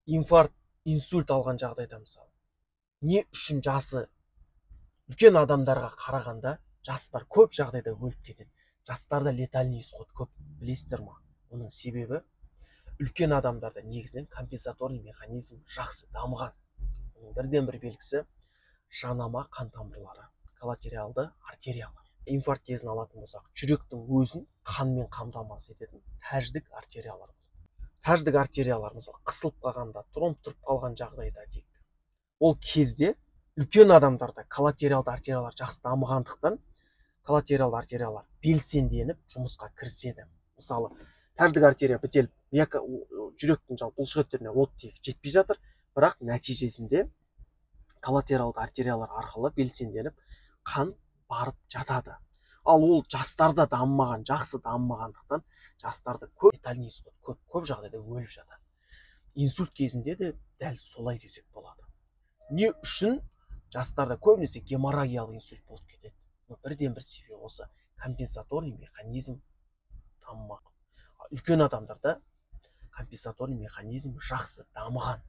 Инфаркт, инсульт алған жағдайда, мысалы, не үшін жасы үлкен адамдарға қарағанда жастар көп жағдайда өліп кетеді? Жастарда летальный исход көп, білесіздер ма? Оның себебі, үлкен адамдарда негізінен компенсаторный механизм жақсы дамыған. Оның бірден бір белгісі – жанама қан тамырлары, коллатералды артериялар. Инфаркт кезін алатын болсақ, жүректің өзін қанмен қамтамасыз ететін тәждік артериялар болады. Тәждік артериялар, мысалы, қысылып қалғанда, тромб тұрып қалған жағдайда дейік, ол кезде үлкен адамдарда коллатералды артериялар жақсы дамығандықтан, коллатералды артериялар белсенденіп, жұмысқа кіріседі. Мысалы, тәждік артерия бітеліп, жүректің жалпы бұлшықеттеріне оттегі жетпей жатыр, бірақ нәтижесінде коллатералды артериялар арқылы белсенденіп, қан барып жатады. Ал ол жастарда дамымаған, жақсы дамымағандықтан, жастарда көп летальный исход көп, көп жағдайда өліп жатады. Инсульт кезінде де дәл солай десек болады. Не үшін жастарда көбінесе геморрагиялық инсульт болып кетеді? Бірден бір себебі осы компенсаторный механизм дамымаған. Үлкен адамдарда компенсаторный механизм жақсы дамыған.